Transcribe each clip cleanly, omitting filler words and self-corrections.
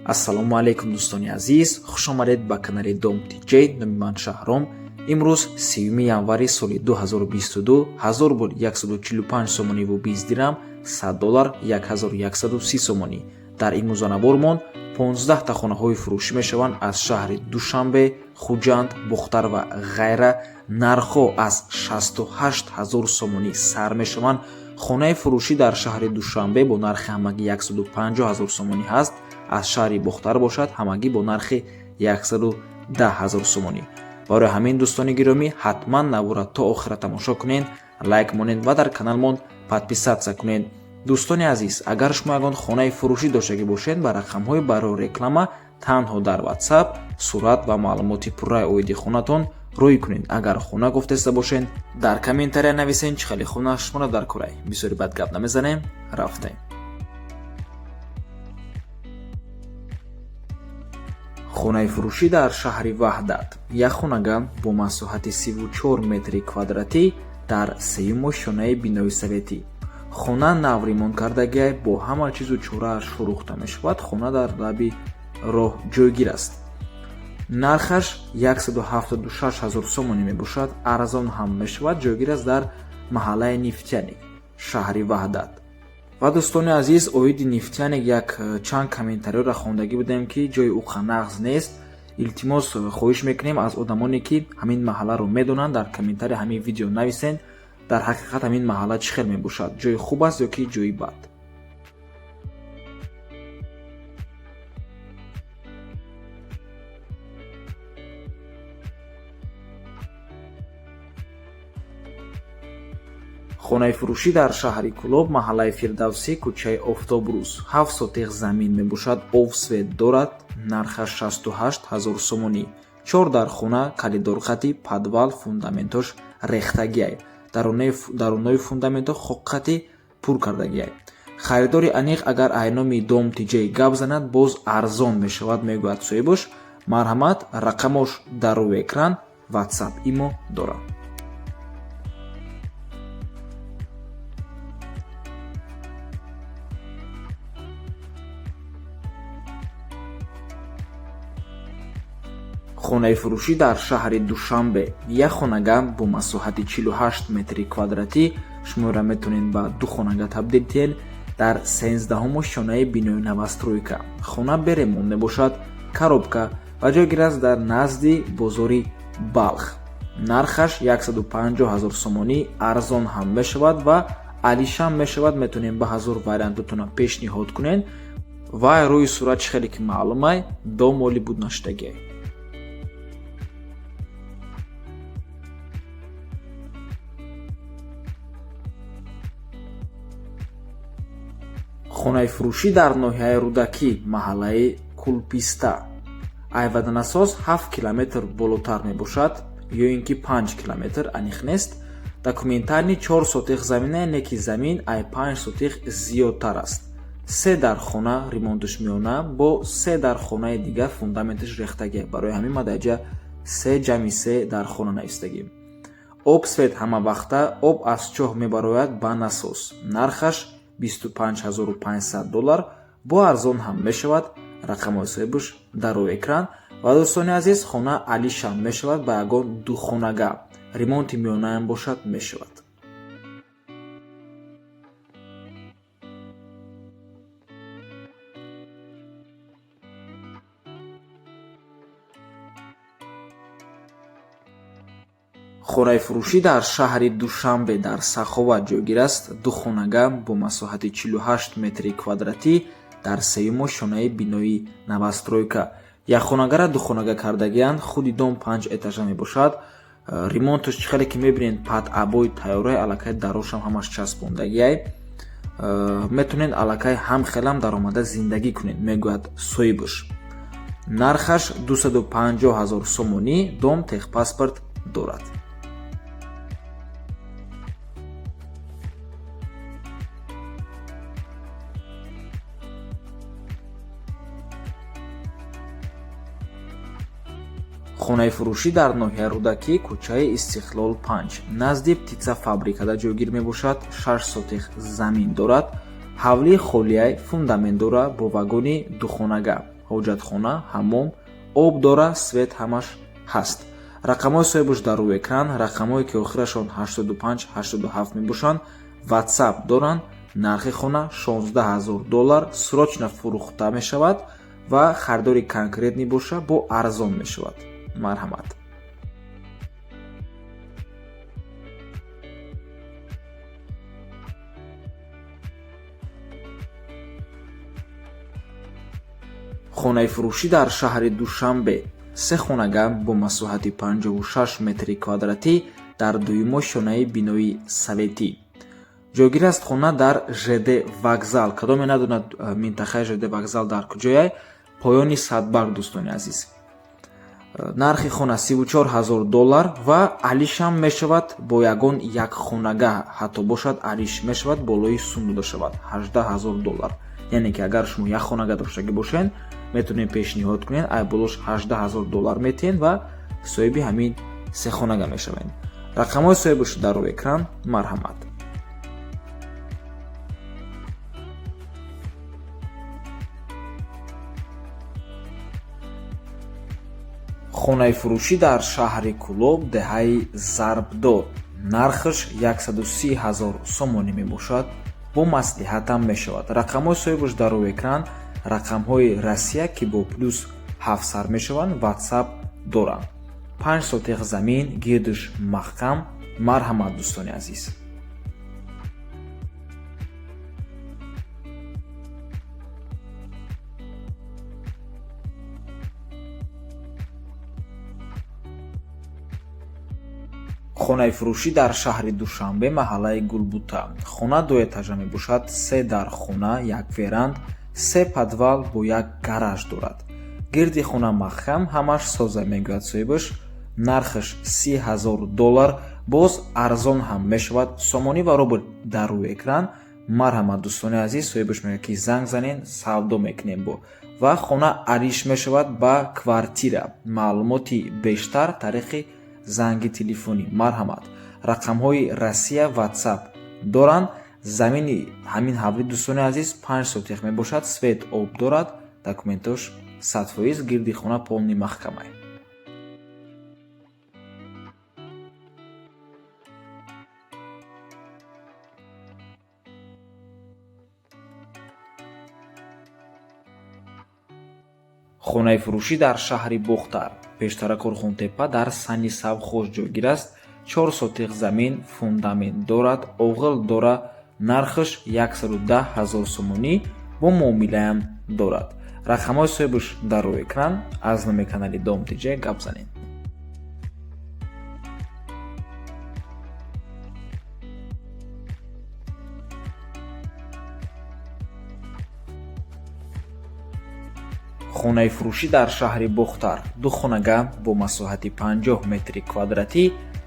Ассалому алайкум, дӯстони азиз, хушомадед ба канали Дом Тиҷей. Номи ман Шаҳром. Имрӯз 3 январи соли 2022, 1000 рубл 145 сомониву 20 дирам, 100 доллар 1130 сомонӣ. Дар имрӯзанабормон 15та хонаҳои фурӯшӣ мешаванд аз шаҳри Душанбе, Хуҷанд, Бухтар ва ғайра. Нархҳо аз 68 ҳазор сомонӣ сар мешаванд. Хонаи фурӯшӣ дар шаҳри Душанбе бо нархи ҳамагӣ 150 ҳазор сомонӣ ҳаст, аз шаҳри Бохтар бошад ҳамагӣ бо нархи 110 ҳазор сомонӣ. Барои ҳамин, дӯстони гиромӣ, ҳатман навора то охира тамошо кунед, лайк монед ва дар каналмон подписаться кунед. Дӯстони азиз, агар шумо ягон хонаи фурӯшӣ доштагӣ бошед, ба рақамҳои барои реклама танҳо дар WhatsApp сурат ва маълумоти пурраи оиди хонатон рӯй кунед. Агар хона гуфтеста бошед, дар комментария нависед, чӣ хеле хона шуморо дар курай. Бисёри бад гап намезанем, рафтем. Хонаи фурӯшӣ дар шаҳри Ваҳдат, як хонага бо масоҳати 34 метри квадратӣ дар сеюму шонаи бинои советӣ. Хона нав ремонт кардагиай, бо ҳама чизу чорааш фурӯхта мешавад. Хона дар лаби роҳ ҷойгир аст. Нархаш 176 ҳазор сомонӣ мебошад, арзон ҳам мешавад. Ҷойгир аст дар маҳаллаи Нефтяник, шаҳри Ваҳдат. Ва, дӯстони азиз, оиди Нефтяник як чанд комментариёро хондагӣ будем, ки ҷои уқа нағз нест. Илтимос, хоҳиш мекунем аз одамоне, ки ҳамин маҳалларо медонанд, дар комментария ҳамин видео нависед, дар ҳақиқат ҳамин маҳалла чӣ хел мебошад, ҷои хуб аст ё ки ҷои бад. Хонаи фурӯшӣ дар шаҳри Кӯлоб, маҳаллаи Фирдавсӣ, кӯчаи Офтобрӯз, 7 сотих замин мебошад, ов, свет дорад. Нархаш 68 ҳазор сомонӣ. Чор дар хона, калидорқати, подвал, фундаментош рехтагиай, дарунои фундаментҳо хокқати пур кардагиай. Харидори аниқ агар айноми Дом Тиҷей гап занад, боз арзон мешавад, мегӯяд соҳибош. Марҳамат, рақамош дар рӯи экран, WhatsApp, имо дорад. Хонаи фурӯшӣ дар шаҳри Душанбе, як хонага бо масоҳати 48 метри квадратӣ. Шуморо метавонед ба ду хонага табдил диҳед. Дар 13-ҳуму шонаи бинои новостройка. Хона бе ремонт мебошад, коробка ва ҷойгир аст дар назди бозори Балх. Нархаш 150 ҳазор сомонӣ, арзон ҳам мешавад ва алишам мешавад. Метавонем ба ҳазор вариантотона пешниҳод кунед. Ва рӯи сурат чӣ хеле ки маълумай, дом оли буд нашудагиай. Хонаи фурӯшӣ дар ноҳияи Рӯдакӣ, маҳаллаи Кулписта, Айваданасоз 7 километр болотар мебошад ё ин ки 5 километр, аниқ нест. Документальный 4 сотих замина, яъне ки замин ай 5 сотих зиёдтар аст. Се дар хона, ремонташ миёна, бо се дар хонаи дигар фундаменташ рехтагия. Барои ҳамин ма дар се ҷамъи се дар хона навистагим. Об, свет ҳамавақта, об аз чоҳ мебарояд ба насос. Нархаш 25 500 доллар, бо арзон ҳам мешавад. Рақамҳои соҳибаш дар рӯи экран. Ва, дӯстони азиз, хона алишам мешавад ба ягон духонага, ремонти миёнаам бошад, мешавад. Хонаи фурӯшӣ дар шаҳри Душанбе, дар Саховат ҷойгир аст. Ду хонага бо масоҳати 48 метри квадратӣ дар сеюму шонаи бинои новостройка. Як хонагара духонага кардагианд. Худи дом панҷ этажа мебошад. Ремонташ чӣ хеле ки мебинед, под обои тайёрай, аллакай дарошам ҳамаш часпондагиай. Метавонед аллакай ҳам хелам даромада зиндагӣ кунед, мегӯяд соҳибаш. Нархаш 250 ҳазор сомонӣ. Дом техпаспорт дорад. Хонаи фурӯшӣ дар ноҳияи Рӯдакӣ, кӯчаи Истиқлол 5, назди птицефабрикада ҷойгир мебошад. 6 сотих замин дорад, ҳавлии холияй, фундамент дора, бо вагони духонага. Ҳоҷатхона, ҳаммом, об дора, свет ҳамаш ҳаст. Рақамҳои соҳибаш дар рӯи экран, рақамҳое ки охирашон 85 87 мебошанд, WhatsApp доранд. Нархи хона 16 000 доллар, срочно фурӯхта мешавад ва харидори конкретный боша, бо арзон мешавад. Марҳамат. Хонаи фурӯшӣ дар шаҳри Душанбе, се хонага бо масоҳати 56 метри квадратӣ дар дуюм ошёнаи бинои советӣ ҷойгир аст. Хона дар ЖД вокзал. Кадоме надонад минтақаи ЖД вокзал дар куҷояй, поёни Садбарг, дӯстони азиз. Нархи хона 34 000 доллар ва алишам мешавад, бо ягон як хонага ҳатто бошад, алиш мешавад, болои сум дода шавад 18 000 доллар. Яъне ки агар шумо як хонага доштагӣ бошед, метавонед пешниҳод кунед, ай болош 18 000 доллар метиҳед ва соҳиби ҳамин се хонага мешавед. Рақамҳои соҳибаш дар рӯи экран. Марҳамат. Хонаи фурӯшӣ дар шаҳри Кӯлоб, деҳаи Зарбдор, нархаш 130 ҳазор сомонӣ мебошад, бо маслиҳатам мешавад. Рақамҳои соҳибаш дар рӯи экран, рақамҳои Россия, ки бо плюс ҳафт сар мешаванд, WhatsApp доранд. 5 сотих замин, гирдиш маҳкам. Марҳамат, дӯстони азиз. Хонаи фурӯшӣ дар шаҳри Душанбе, маҳаллаи Гулбута. Хона дуэтажа мебошад, се дар хона, як веранд, се подвал бо як гараж дорад. Гирди хона маҳкам, ҳамаш соза, мегӯяд соҳибаш. Нархаш 30 000 доллар, боз арзон ҳам мешавад. Сомонӣ ва рубл дар рӯи экран. Марҳамат, дӯстони азиз. Соҳибаш мегӯяд, ки занг занен, савдо мекунем бо ва хона алиш мешавад ба квартира. Маълумоти бештар тариқи занги телефонӣ. Марҳамат, рақамҳои Россия, WhatsApp доранд. Замини ҳамин ҳавли, дӯстони азиз, 5 сотих мебошад, свет, об дорад, документош 100%, гирди хона полный маҳкамай. Хонаи фурӯшӣ дар шаҳри Бохтар, пештара Корхонтепа, дар Сани Савхоз ҷойгир аст. 4 сотих замин, фундамент дорад, оғил дора. Нархаш 110 ҳазор сомонӣ, бо муомилаам дорад. Рақамҳои соҳибаш дар рӯи экран. Аз номи канали Дом ТЖ гап занед. Хонаи фурӯшӣ дар шаҳри Бохтар, ду хонага бо масоҳати 50 метри квадратӣ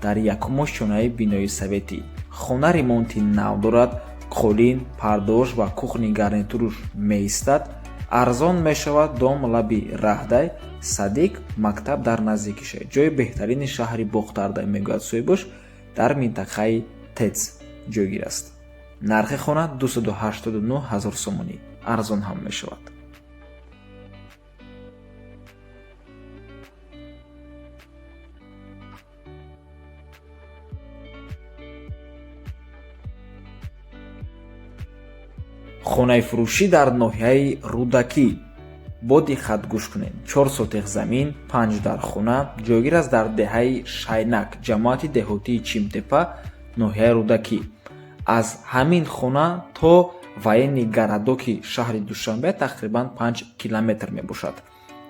дар якум ошёнаи бинои советӣ. Хона ремонти нав дорад, қолин, пардош ва кухни гарнитуруш меистад. Арзон мешавад. Дом лаби раҳдай, садик, мактаб дар наздикиша, ҷои беҳтарини шаҳри Бохтардай, мегӯяд соҳибаш. Дар минтақаи ТЭЦ ҷойгир аст. Нархи хона 289 ҳазор сомонӣ, арзон ҳам мешавад. Хонаи фурӯшӣ дар ноҳияи Рӯдакӣ, бо диққат гӯш кунед. 4 сотих замин, панҷ дар хона, ҷойгир аст дар деҳаи Шайнак, ҷамоати деҳотии Чимтепа, ноҳияи Рӯдакӣ. Аз ҳамин хона то военный городоки шаҳри Душанбе тақрибан 5 километр мебошад.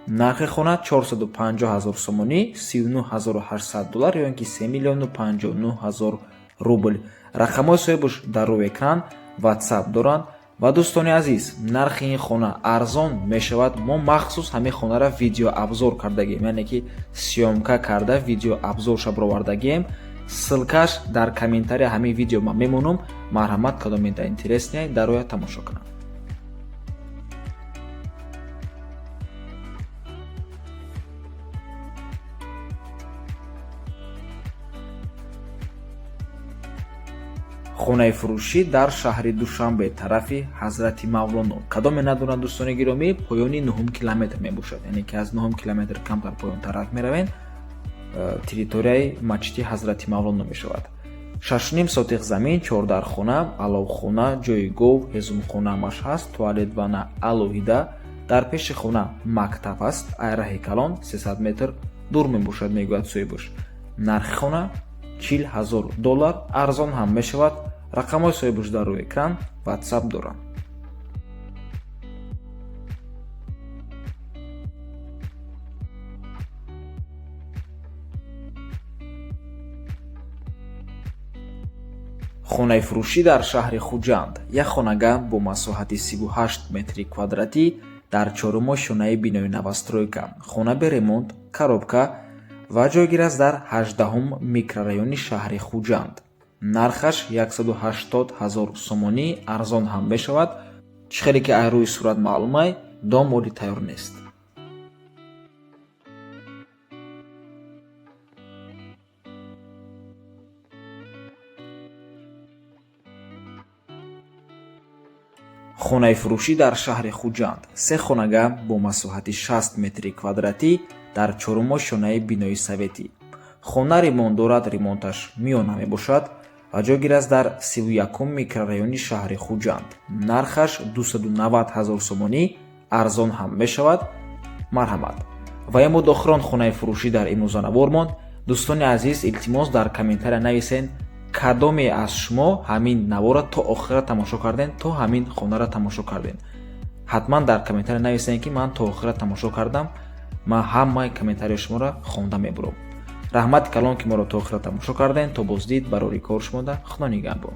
Нархи хона 450 ҳазор сомонӣ, 39 800 доллар ё ин ки 3 миллиону 59 ҳазор рубл. Рақамҳои соҳибаш дар рӯи экран, WhatsApp доранд. Ва, дӯстони азиз, нархи ин хона арзон мешавад. Мо махсус ҳамин хонаро видеообзор кардагием, яъне ки съёмка карда, видеообзорша баровардагием. Ссылкаш дар комментария ҳамин видео ман мемонам. Марҳамат, кадомеда интересный, дароя тамошо кунам. Хонаи фурӯшӣ дар шаҳри Душанбе, тарафи Ҳазрати Мавлоно. Кадоме надонад, дӯстони гиромӣ, поёни 9 километр мебошад, яъне ки аз 9 километр камтар поён тараф меравем, территорияи масҷиди Ҳазрати Мавлоно мешавад. 6,5 сотих замин, 4 дархона, аловхона, ҷои гов, ҳезумхона ҳамаш ҳаст, туалет, ванна алоҳида. Дар пеши хона мактаб аст, ай раҳи калон 300 метр дур мебошад, мегӯяд соҳибаш. Нархи хона 40 000 доллар, арзон ҳам мешавад. Рақамҳои соҳибаш дар рӯи экран, Ватсап доранд. Хонаи фурӯшӣ дар шаҳри Хуҷанд, як хонага бо масоҳати 38 метри квадратӣ дар чорумошёнаи бинои новостройка. Хона бе ремонт, коробка ва ҷойгир аст дар 18-ум микрорайони шаҳри Хуҷанд. Нархаш 180 000 сомонӣ, арзон ҳам мешавад. Чӣ хеле ки аз рӯи сурат маълумай, дом оли тайёр нест. Хонаи фурӯшӣ дар шаҳри Хуҷанд, се хонага бо масоҳати 60 метри квадратӣ дар чорумошёнаи бинои советӣ. Хона ремонт дорад, ремонташ миёна мебошад ва ҷойгир аст дар 31-ум микрорайони шаҳри Хуҷанд. Нархаш 290 000 сомонӣ, арзон ҳам мешавад. Марҳамат. Ва ин буд охирон хонаи фурӯшӣ дар имрӯза навормон. Дӯстони азиз, илтимос, дар комментария нависен, кадоме аз шумо ҳамин навора то охира тамошо кардем, то ҳамин хонара тамошо кардем. Ҳатман дар комментария нависен, ки ман то охира тамошо кардам. Ман ҳамаи комментарияи шуморо хонда мебурам. Раҳмати калон, ки моро то охира тамошо кардем. То боздид, барори кор шумода. Худо нигаҳбон.